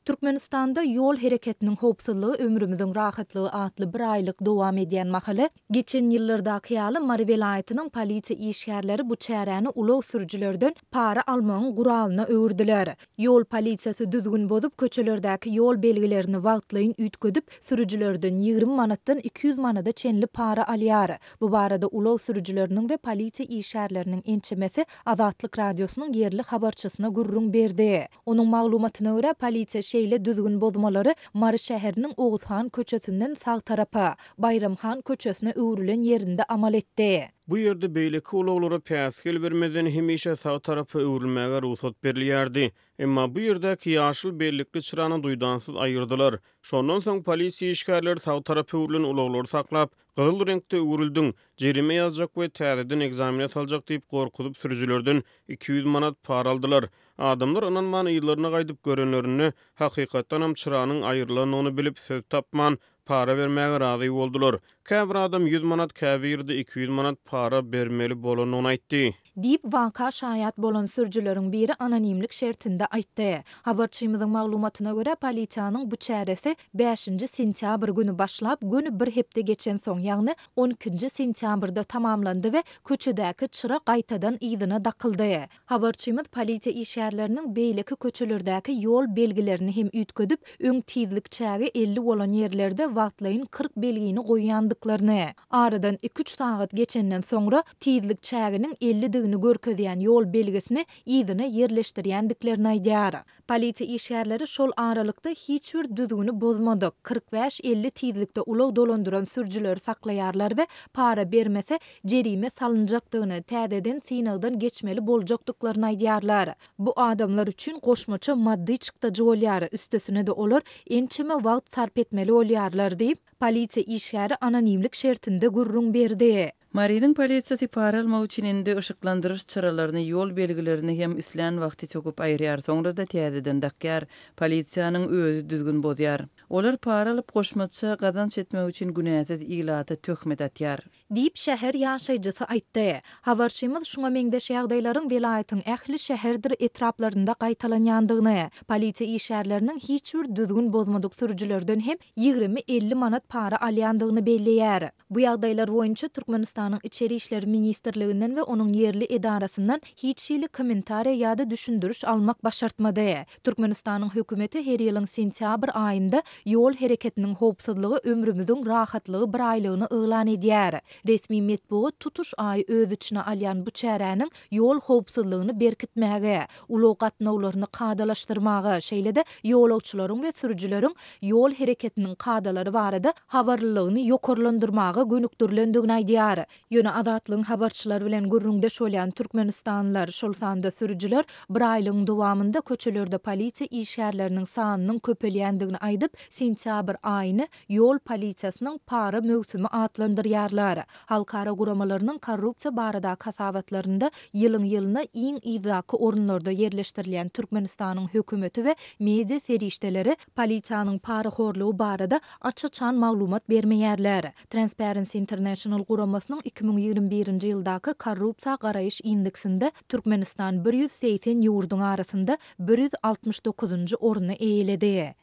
Türkmenistanda Ýol hereketiniň howpsuzlygy ömrümiziň rahatlygy atly bir aýlyk dowam edýän mahaly, geçen ýyllardaky ýaly Mary welaýatynyň polisiýa işgärleri bu çäräni ulag sürüjilerden para almagyň guralyna öwürdiler. Ýol polisiýasy düzgün bozup, köçelerdäki ýol belgilerini wagtlaýyn üýtgedip, sürüjilerden 20 manatdan 200 manada çenli para alýar. Bu barada ulag sürüjileriniň we polisiýa işgärleriniň ençemesi Azatlyk Radiosynyň ýerli habarçysyna gürrüň berdi. Onuň maglumatyna görä, polisiýa şeýle düzgün bozmalary Mary şäheriniň Oguzhan köçesinden sag tarapa, Baýram han köçesine öwrülen ýerinde amal etdi. Bu ýerde beýleki ulaglara päsgel bermezden hemişe sag tarapa öwrülmäge rugsat berilýärdi. Emma bu ýerdäki ýaşyl bellikli çyrany duýdansyz aýyrdylar. Şondan soň polisiýa işgärleri sag tarapa öwrülen ulaglary saklap, Gyzyl reňkde öwrüldiň, jerime ýazjak we täzeden ekzamene saljak diýip gorkuzyp sürüjilerden 200 manat para aldylar. Adamlar ynanman yzlaryna gaýdyp görenlerinde, hakykatdanam çyranyň aýrylandygyny bilip, söz tapman, para bermäge razy boldular. Käbir adam 100 manat, käbiri-de 200 manat para bermeli bolandygyny aýtdy. Diýip, waka şaýat bolan sürüjileriň biri anonimlik şertinde aýtdy. Habarçymyzyň maglumatyna görä, polisiýanyň bu çäresi bäşinji sentýabr güni başlap, göni bir hepde geçensoň, ýagny on ikinji sentýabrda tamamlandy we köçedäki çyra gaýtadan yzyna dakyldy. Habarçymyz polisiýa işgärleriniň beýleki köçelerdäki ýol belgilerini hem üýtgedip, öň tizlik çägi 50 bolan ýerlerde wagtlaýyn 40 belgini goýýandyklaryny, aradan iki-üç sagat geçenden soňra tizlik çäginiň ellidigini görkezýän ýol belgisini yzyna ýerleşdirýändiklerini aýdýar. Polisiýa işgärleri şol aralykda hiç bir düzgüni bozmadyk, 45-50 tizlikde ulag dolandyran sürüjileri saklaýarlar we para bermese, jerime salynjakdygyny, täzeden synagdan geçmeli boljakdyklaryny aýdýarlar. Bu adamlar üçin goşmaça maddy çykdajy bolýar, üstesine-de olar ençeme wagt sarp etmeli bolýarlar diýip, polisiýa işgäri anonimlik şertinde gürrüň berdi. Marynyň polisiýasy para almak üçin indi yşyklandyryş çyralaryny, ýol belgilerini hem islän wagty söküp aýyrýar, soňra-da täzeden dakýar. Polisiýanyň özi düzgün bozýar. Olar para alyp, goşmaça gazanç etmek üçin günäsiz ilata töhmet atýar. Diýip, şäher ýaşaýjysy aýtdy. Habarçymyz şuňa meňzeş ýagdaýlaryň welaýatyň ähli şäherdir etraplarynda gaýtalanýandygyny, polisiýa işgärleriniň hiç bir düzgün bozmadyk sürüjilerden hem 20-50 manat para alýandygyny belleýär. Bu ýagdaýlar boýunça Türkmenistanyň Içeri işler ministrliginden we onuň ýerli edarasyndan hiç hili kommentariýa ýa-da düşündiriş almak başartmady. Türkmenistanyň hökümeti her ýylyň sentýabr aýynda Ýol hereketiniň howpsuzlygy ömrümiziň rahatlygy biraýlygyny yglan edýär. Resmi metbugat tutuş aýy öz içine alýan bu çäräniň ýol howpsuzlygyny berkitmäge, ulag gatnawlaryny kadalaşdyrmaga, şeýle-de ýolagçylaryň we sürüjileriň ýol hereketiniň kadalary barada habarlylygyny ýokarlandyrmaga gönükdirilendigini aýdýar. Ýöne Azatlygyň habarçylary bilen gürrüňdeş bolýan türkmenistanlylar, şol sanda sürüjiler bir aýlygyň dowamynda köçelerde polisiýa işgärleriniň sanynyň köpelýändigini aýdyp, sentýabr aýyny ýol polisiýasynyň para möwsümi atlandyrýarlar. Halkara guramalarynyň korrupsiýa baradaky hasabatlarynda ýylyň-ýylyna iň yzdaky orunlarda ýerleşdirilýän Türkmenistanyň hökümeti we media serişdeleri polisiýanyň parahorlugy barada aç-açan maglumat bermeýärler. Transparency International guramasynyň 2021-nji ýyldaky korrupsiýa garaýyş indeksinde Türkmenistan 180 ýurduň arasynda 169-njy orny eýeledi.